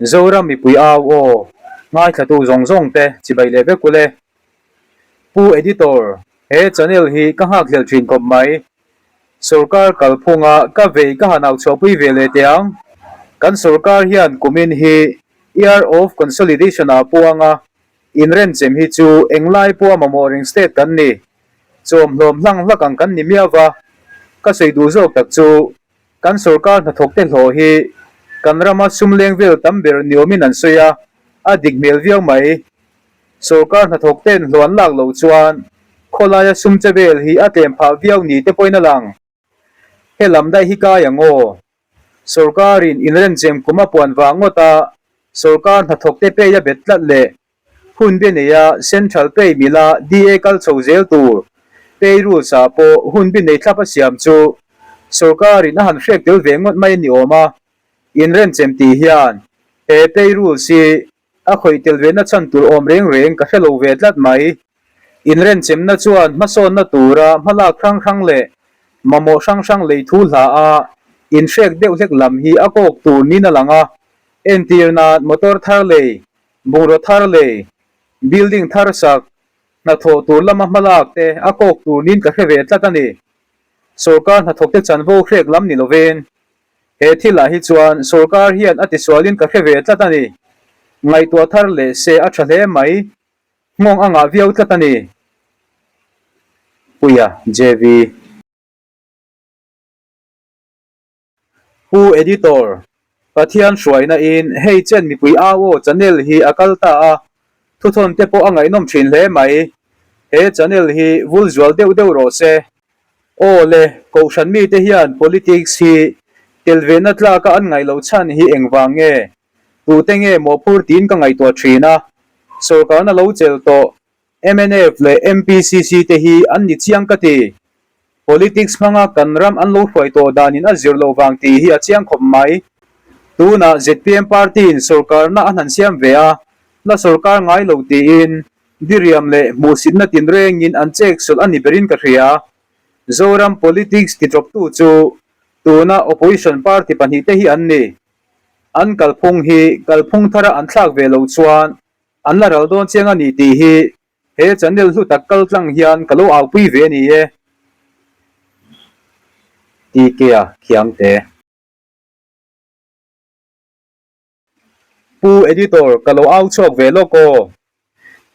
Zoram mipui au aw, ngaithlatu zawng zawng te chibai leh vek ule. Pu Editor, he channel hi ka nghakhlel thin khawp mai. Sorkar kalphunga ka vei ka han au chhuahpui ve leh teh ang. Kan sorkar hian kumin hi Year of Consolidation ah puang a, inrenchem hi chu englai pawha mamawh reng state kan ni. Chawmhlawm hlang hlak ang kan ni miau va, ka sawi duh zawk tak chu kan sorkar hnathawkte hlawh hi kan rama sum leng vel tam ber ni awmin an sawi a, a dik hmel viau mai. Sorkar hnathawkte'n hlawh an lak loh chuan khawlaia sum che vel hi a tlem phah viau ni te pawhin a lang. He lam daih hi kai ang aw. Sorkarin inrenchem kum a puan vang ngawt a, sorkar hnathawkte pay a bet tlat leh Hun bi neia Central Pay mila DA kal chho zel tur Pay Rules ah pawh hun bi nei thlap a siam chu sorkarin a han hrek tel ve ngawt mai a ni awm a, inrenchem tih hian he Pay Rules hi a khawih tel ve na chhan tur awm reng reng ka hre lo ve tlat mai. Inrenchemna chuan hmasawnna tura hmalak hrang hrang leh mamawh hrang hrang lei thu hla a inhrek deuh hlek lam hi a kawk tur niin a lang a, entirna'n motor thar lei Bungraw thar lei, building thar sak, hnathawh tur lama hmalak te a kawk tur niin ka hre ve tlat a ni. Sorkar hnathawkte chanvo hrek lam ni lovin, he thilah hi chuan sorkar hian a tisualin ka hre ve tlat a ni. Ngaihtuah thar leh se a tha hle mai. Nghawng a ngah viau tlat a ni. Puia, JV. Pu Editor, Pathian hruaina in hei chen mipui au aw channel hi a kal ta a, thuthawn te pawh a ngaihnawm thin hle mai. He channel hi vul zual deuh deuh rawh se. Aw le, Kohhran mite hian politics hi tel ve na tlaka an ngaih loh chhan hi engvang nge? Tute nge mawhphur tiin ka ngaihtuah thin a, sorkarna lo chel tawh Mnf leh MPCC te hi an ni chiang ka ti. Politics hmanga kan ram an lo hruai tawh danin a zir loh vang tih hi a chiang khawp mai. Tunah zpm party in sorkarna an han siam ve a, la sorkar ngai lo tiin diriam leh hmuhsitna tinrengin an chek sulh a ni berin ka hria. Zoram politics titawptu chu tuna opposition party pahnihte hi an ni. An kalphung hi kalphung thara an thlak ve loh chuan An la ral dawn chiang a ni tih hi he channel hlu tak kal tlang hian ka lo aupui ve a ni e. TK-a Khiangte. Pu Editor ka lo au chhuak ve lawk aw.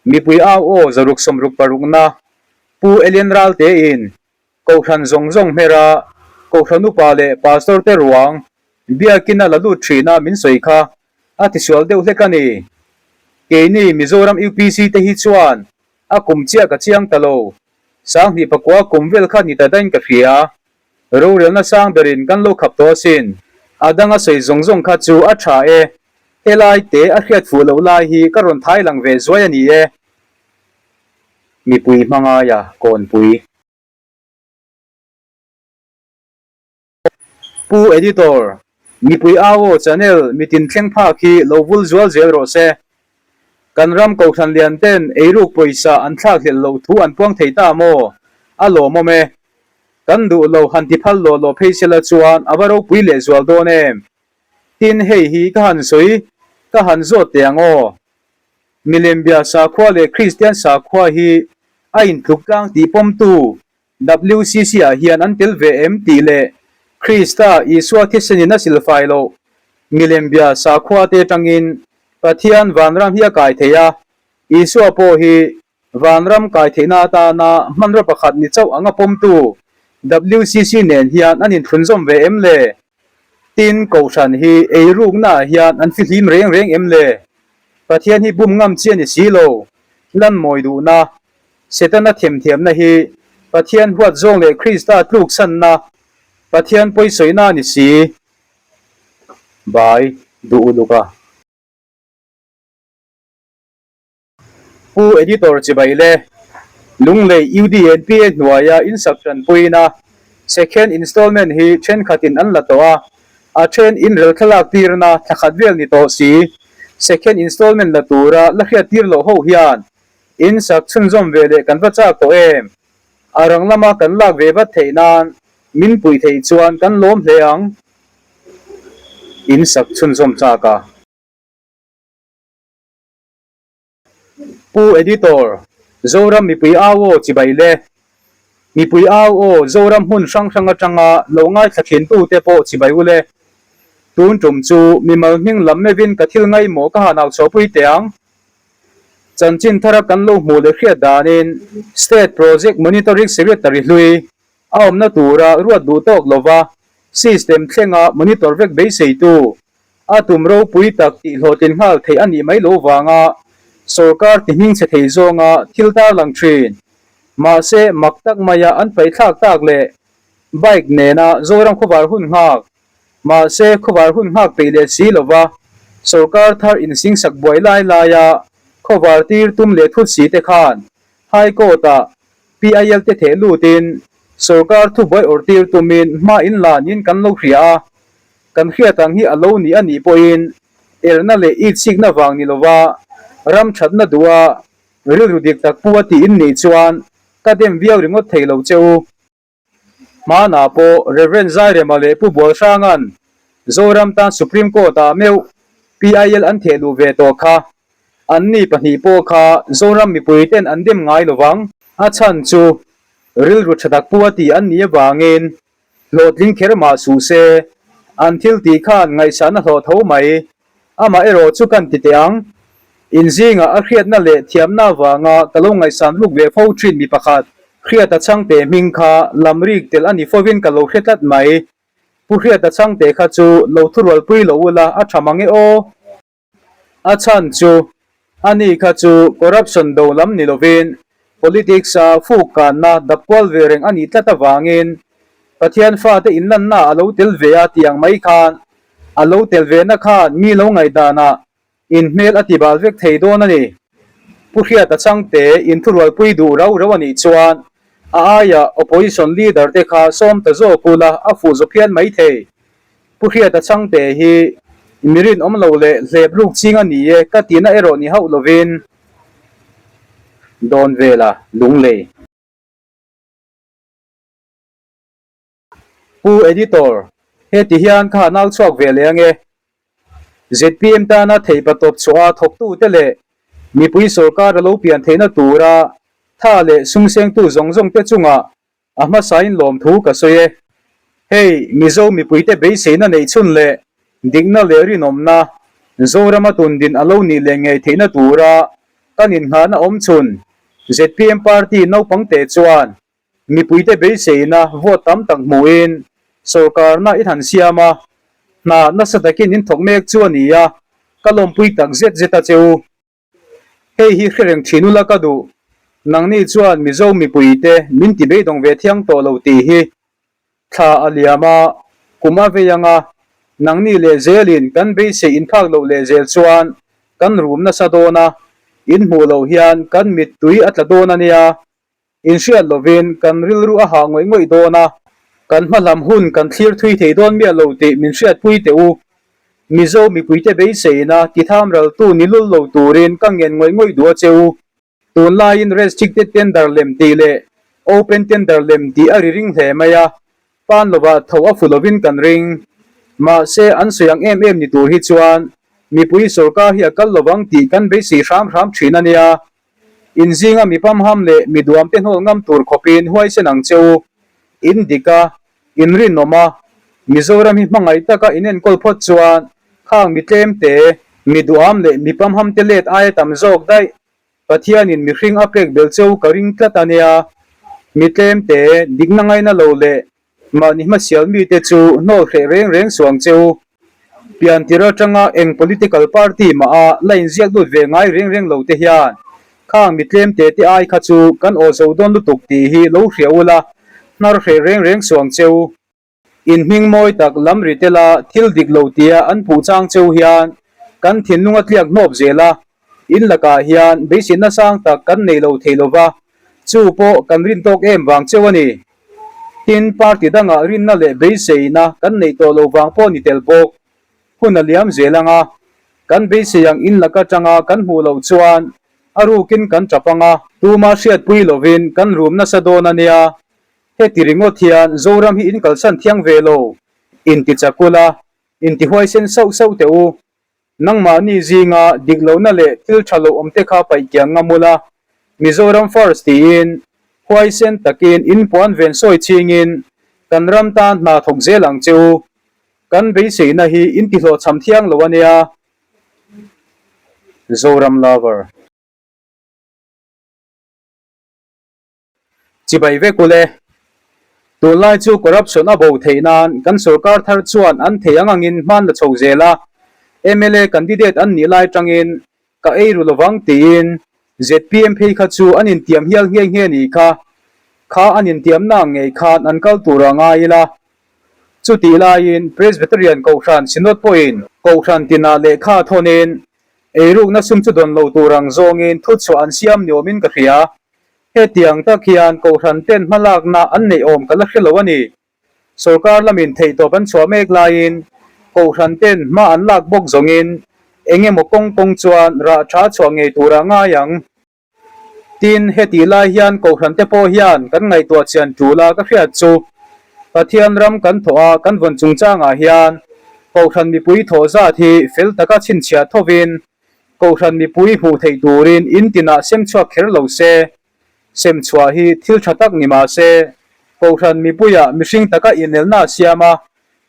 Mipui au aw zaruk sawmruk parukna Pu Elian Ralte in Kohhran zawng zawng hmera Kohhran upa leh Pastor te ruang biakin a la lut thin a min sawi kha a tisual deuh hlek a ni. Keini Mizoram UPC te hi chuan a kum chiah ka chiang ta lo. Sanghnih pakua kum vel kha ni ta dain ka hria. Rorelna sang berin kan lo khap tawh asin. A dang a sawi zawng zawng kha chu a tha e. Helai te a hriat fuh loh lai hi ka rawn thai lang ve zuai a ni e. Mipui hmangaia kawnpui. Pu Editor, mipui au aw channel mitin thleng phak hi lo vul zual zel rawh se. Kan ram Kohhran lian ten eiruk pawisa an thlak hlelh loh thu an puang thei ta maw? A lawmawm e. Kan duh lo han ti phal lawh lawh phei sela chuan a va ropui leh zual dawn em? Tin hei hi ka han sawi ka han zawt teh ang aw. Milembia sakhua leh Kristian sakhua hi a intluk tlang tih pawmtu WCC ah hian an tel ve em tih leh Krista Isua thisenin a silfai loh milembia sakhua te atangin Pathian vanram hi a kai thei a, Isua pawh hi vanram kai theihna atana hmanraw pakhat ni chauh anga pawmtu WCC nen hian an inthlunzawm ve em le? Tin, Kohhran hi eirukna ah hian an fihlim reng reng em le? Pathian hi bum ngam chi a ni si lo, lan mawi duhna Setana themthiamna hi Pathian huat zawng leh Krista tluksanna, Pathian pawisawina a ni si. Bai duh uluk a. Pu Editor chibai le, Lunglei UDNPA hnuaia insak tanpuina second installment hi thenkhatin an la tawh a, a then inrel thlalak tirna thlakhat vel ni tawh si. Second installment la tura la hriattir loh ho hian In sak chhunzawm ve leh kan va chak tawh em? A rang lama kan lak ve vat theih nan min puih theih chuan kan lawm hle ang. In sak chhunzawm chak a. Pu Editor, Zoram mipui au aw chibai le. Mipui au aw Zoram hmun hrang hrang atanga lo ngaithla thintute pawh chibai u le. Tun tum chu mimal hming lam meuhin ka thil ngaimawh ka han au chhuahpui teh ang. Chanchin thara kan lo hmuh leh hriat danin State Project Monitoring Secretary hlui a awmna tura ruat duh tawk lova system thlenga monitor vek beiseitu a tum ropui tak tih hlawhtlin nghal theih a nih mai lo vanga sorkar ti hming chhe thei zawnga thil tarlang thin. Mahse mak tak maia an paihthlak tak leh bike nena Zoram khawvar hun nghak Mahse, khawvar hun nghak peih leh si lova sorkar thar insingsak buai lai laia khawvar tir tum leh thut si te khan High Court-ah PIL te theh lutin sorkar thubuai awrh tir tumin hma in la niin kan lo hria a. Kan hriat ang hi a lo ni a nih pawhin erna leh itsikna vang ni lova ram thatna duha rilru dik tak pu a tih in nih chuan ka dem viau ringawt thei lo che u. Hmanah pawh Rev. Zairema leh Pu Bualhranga'n Zoram tan Supreme Court-ah meuh PIL an theh luh ve tawh kha. Anni pahnih pawh kha Zoram mipuite'n an dem ngai lo vang. A chhan chu rilru tha tak pu a tih an nih avangin hlawhtling kher mah suh se, an thil tih khan ngaihsahna hlawh tho mai. Amah erawh chu kan ti teh ang. Inzingah a hriatna leh thiamna avanga ka lo ngaihsan luk ve fo thin mi pakhat, Hriata Chhangte hming kha lam rik tel a ni fovin ka lo hre tlat mai. Pu Hriata Chhangte kha chu lo thurualpui lo ula a tha mang e aw. A chhan chu ani kha chu corruption do lam ni lovin politics a fuk kanna dap kual ve reng a nih tlat avangin Pathian fate inlanna a lo tel ve a tih ang mai khan a lo tel ve na khan mi lo ngaihdanah in hmel a ti bal vek thei dawn a ni. Pu Hriata Chhangte inthurualpui duh rau rau a nih chuan a aia opposition leader te kha sawm ta zawk ula a fuh zawk phian mai thei. Pu Hriata Chhangte hi mi rinawm lo leh hlep ruk ching a ni e ka tihna erawh ni hauh lovin dawn vela lunglei. Pu Editor, heti hian ka han au chhuak ve leh ange. Zpm tana theihpa tawp chhuah a thawktute leh mipui sorkar a lo pian theihna tura tha leh sumsengtu zawng zawngte chungah A hmasain lawmthu ka sawi e. Hei, Mizo mipuite beiseina neih chhun leh dikna leh rinawmna Zorama tundin a lo nih leh ngei theihna tura kan inngahna awm chhun zpm party naupangte chuan mipuite beiseina vote tam tak hmuhin sorkarna i han siam a, hna nasa takin in thawk mek chu a ni a, ka lawmpui tak zet zet a che u. Hei hi hre reng thin ula ka duh. Nangni chuan Mizo mipuite min ti beidawng ve thiang tawh lo tih hi thla a liam a, kum a vei ang a, nangni leh zelin kan beisei inphak loh leh zel chuan kan rum nasa dawn a, in hmuh loh hian kan mittui a tla dawn a nia. Inhriat lovin kan rilru a hah ngawih ngawih dawn a, kan hmahlam hun kan thlir thui thei dawn miah lo tih min hriatpui teh u. Mizo mipuite beiseina titham raltu ni lul lo turin ka ngen ngawih ngawih duh a che u. Tunlaiin restricted tender lem tih leh open tender lem tih a ri ring hle mai a, pan lovah tho a fu lovin kan ring. Mahse an sawi ang em em ni tur hi chuan mipui sorkar hi a kal lovang tih kan beisei hram hram thin a nia. In zinga mi pamham leh mi duamte hnawl ngam tur khawpin huaisen ang che u. In dik a, in rinawm a, Mizoram hi hmangaih taka in enkawl phawt chuan khang mi tlemte, mi duham leh mi pamhamte let aia tam zawk daih. Pathianin mihring a pek bel che u ka ring tlat a nia. Mi tlemte, dikna ngaina lo leh Mahni hmasial mite chu hnawl hreh reng reng suh ang che u. Piantir atanga eng political party mah a la inziak lut ve ngai reng reng lo te hian khang mi tlem te te ai kha chu kan aw zo dawn lutuk tih hi lo hria ula, hnar hreh reng reng suh ang che u. In hming mawi tak lam ri tela thil dik lo tia an puh chang cheu hian kan thinlung a tliak hnawp zel a, in lakah hian beisinna sang tak kan nei lo thei lova, chu pawh kan rin tawk em vang cheu a ni. Tin, party dangah rinna leh beiseina kan neih tawh lo vang pawh ni tel bawk. Hun a liam zel ang a, kan beisei ang in lak atanga kan hmuh loh chuan a rukin kan tap ang a, tuma hriatpui lovin kan rum nasa dawn a nia. Heti ringawt hian Zoram hi in kalsan thiang ve lo, intichak ula, intihuaisen sauh sauh teh u. Nangmahni zinga dik lohna leh thil tha lo awmte kha paih kiang ngam ula, Mizoram first tiin huaisen takin inpuan ven sawi chingin kan ram tan hna thawk zel ang che u. Kan beiseina hi intihlawhchham thiang lo a nia. Zoram Lover. Chibai vek ule. Tunlai chu corruption a bo theih nan kan sorkar thar chuan an thei ang angin hman la chho zel a, mla candidate an nih lai tangin ka ei ru lovang tiin zpm phei kha chu an intiam hial nghe nghe nih kha. Kha an intiamna ang ngei khan an kal tur a ngai ila. Chutih laiin Presbyterian Kohhran Synod pawhin Kohhran tinah lehkha thawnin eirukna sum chu dawn lo tur ang zawngin thuchhuah an siam ni awmin ka hria. Hetiang tak hian Kohhran ten hmalakna an neih awm ka la hre lo a ni. Sorkar lamin theihtawp an chhuah mek laiin Kohhran ten hma an lak bawk zawngin eng emaw kawng kawng chuan rah tha chhuah ngei turah ngai ang. Tin, hetih lai hian Kohhran te pawh hian kan ngaihtuah chian tul a ka hriat chu Pathian ram kan thawh a kan vawn chungchangah hian Kohhran mipui thawh zat hi fel taka chhinchhiah thovin Kohhran mipui hmuh theih turin in tinah sem chhuak kher lo se, sem chhuah hi thil tha tak ni mah se, Kohhran mipuiah mihring taka inelna a siam a,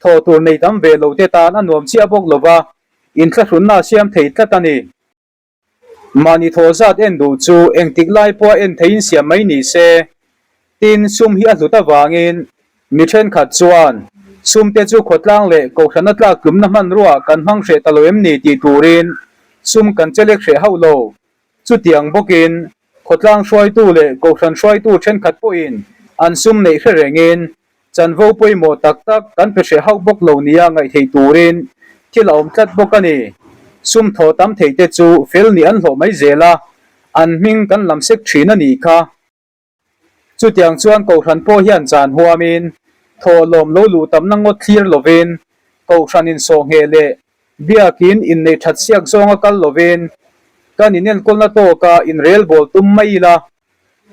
thawh tur nei tam ve lo te tan a nuam chiah bawk lo va, inthlahrunna a siam thei tlat a ni. Mahni thawh zat en duh chu engtik lai pawha en theiin siam mai ni se, Tin, sum hi a hlut avangin mi thenkhat chuan sum te chu khawtlang leh kohhrana tlak tlumna hmanrua kan hmang hreh ta lo em ni tih turin sum kan chelek hreh hauh lo. Chutiang bawkin khawtlang hruaitu leh kohhran hruaitu thenkhat pawhin an sum neih hre rengin chanvo pawimawh tak tak kan pe hreh hauh bawk lo nia ngaihtheih turin thil a awm tlat bawk a ni. Sum thaw tam thei te chu fel nih an hlawh mai zel a, an hming kan lam sek thin a nih kha. Chutiang chuan Kohhran pawh hian chan huamin thawhlawm lo luh tamna ngawt thlir lovin Kohhran insawhngheh leh biakin inneih that siak zawnga kal lovin kan inenkawlna tawka inrelbawl tum mai ila.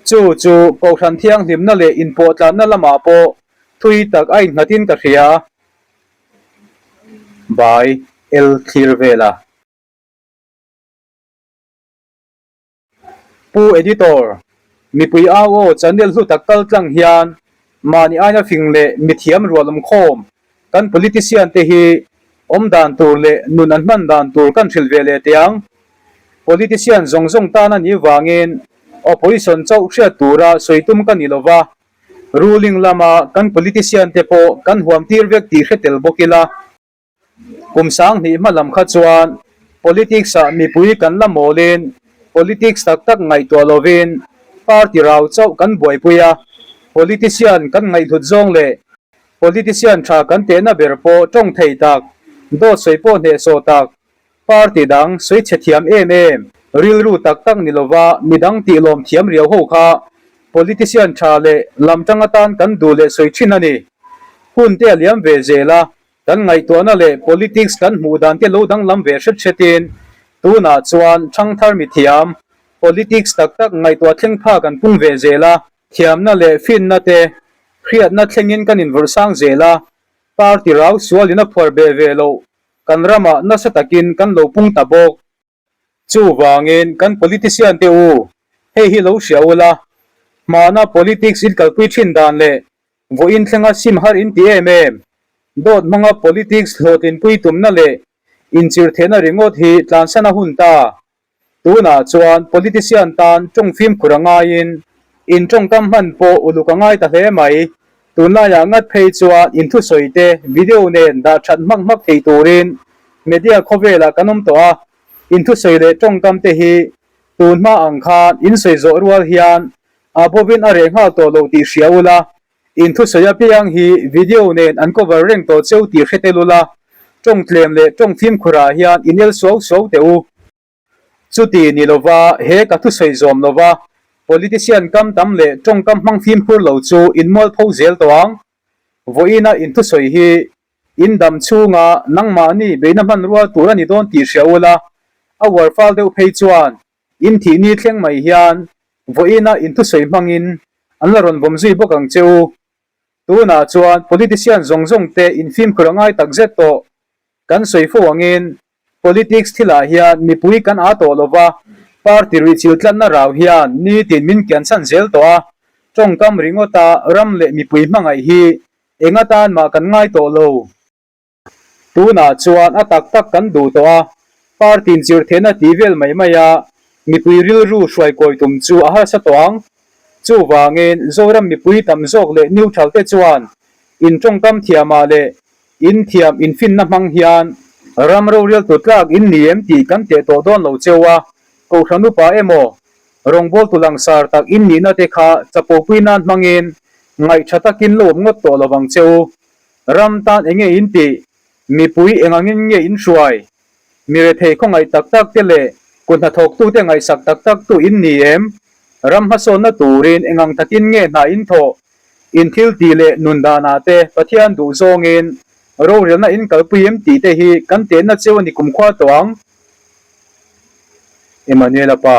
Chu chu Kohhran thianghlimna leh inpawhtlanna lamah pawh thui tak a innghatin ka hria. By El Thlir Vela. Pu Editor, mipui au aw channel hlu tak kal tlang hian mahni aina fing leh mithiam rual awm khawm kan politician te hi awm dan tur leh nun an hman dan tur kan hrilh ve leh teh ang. Politician zawng zawng tan a nih vangin opposition chauh hriat tura sawi tum ka ni lova, ruling lama kan politician te pawh kan huam tir vek tih hre tel bawk ila. Kum sanghnih hma lam kha chuan politics ah mipui kan la mawlin politics tak tak ngaihtuah lovin party rau chauh kan buaipui a, politician kan ngaihhlut zawng leh politician tha kan tehna ber pawh tawng thei tak, dawt sawi pawh hnehsawh tak, party dang sawi chhe thiam em em, rilru tak tak ni lova midang tih lawm thiam riau ho kha politician tha leh lamtang atan kan duh leh sawi thin a ni. Hun te a liam ve zel a, Kan ngaihtuahna leh politics kan hmuh dan te lo danglam ve hret hretin tunah chuan thangthar mithiam, politics tak tak ngaihtuah thleng pha kan pung ve zel a, thiamna leh finna te hriatna thlengin kan invawrh sang zel a, party rau sualin a phuar beh ve loh kan ramah nasa takin kan lo pung ta bawk. Chuvangin kan politician te u, hei hi lo hria ula, hmana politics in kalpui thin dan leh vawiin thlenga sim har in ti em em, dawt hmanga politics hlawhtlinpui tumna leh inchirthehna ringawt hi tlansan a hun ta. Tunah chuan politician tan tawng fimkhur a ngaiin in tawngkam hman pawh uluk a ngai ta hle mai. Tunlaiah ngat phei chuan inthusawi te video nen dah that hmak hmak thei turin media khawvelah kan awm tawh a, inthusawi leh tawngkam te hi tun hma ang khan insawi zawh rual hian a bawin a reh nghal tawh lo tih hria ula, inthusawi apiang hi video nen an cover reng tawh cheu tih hre tel ula, tawng tlem leh tawng fimkhurah hian inel suau suau teh u. Chuti ni lova he ka thusawi zawm lova politician kam tam leh tawngkam hmang fimkhur lo chu in mualpho zel tawh ang. Vawiina in thusawi hi in dam chhunga nangmahni beihna hmanrua tur a ni dawn tih hria ula, a uar fal deuh phei chuan in thih ni thleng mai hian vawiina in thusawi hmangin an la rawn vawm zui bawk ang che u. Tunah chuan politician zawng zawng te in fimkhur a ngai takzet tawh. Kan sawi fo angin. Politics thilah hian mipui kan aa tawh lo va, party ruihchilh tlatna rau hian nitin min kiansan zel tawh a, tawngkam ringawta ram leh mipui hmangaih hi eng atan mah kan ngai tawh lo. Tunah chuan a tak tak kan duh tawh a, party inchirhthehna tih vel mai mai a mipui rilru hruaikawi tum chu a harsa tawh ang. Chuvangin Zoram mipui tam zawk leh neutral te chuan in tawngkam thiamah leh in thiam infinna hmang hian ram rorialtu tlak in ni em tih kan teh tawh dawn lo cheu a, Kohhran upa emaw rawngbawltu langsar tak in nihna te kha chapopui nan hmangin ngaihtha takin lo awm ngawt tawh lovang cheu. Ram tan enge in tih? Mipui engangin nge in hruai? Mi rethei khawngaih tak tak te leh kut hnathawktute ngaihsak tak tak tu in ni em? Ram hmasawnna turin engang takin nge hna in thawh? In thil tih leh nun danah te Pathian duh zawngin rorelna in kalpui em tih te hi kan tehna cheu a ni kumkhua tawh ang. Emmanuela pa.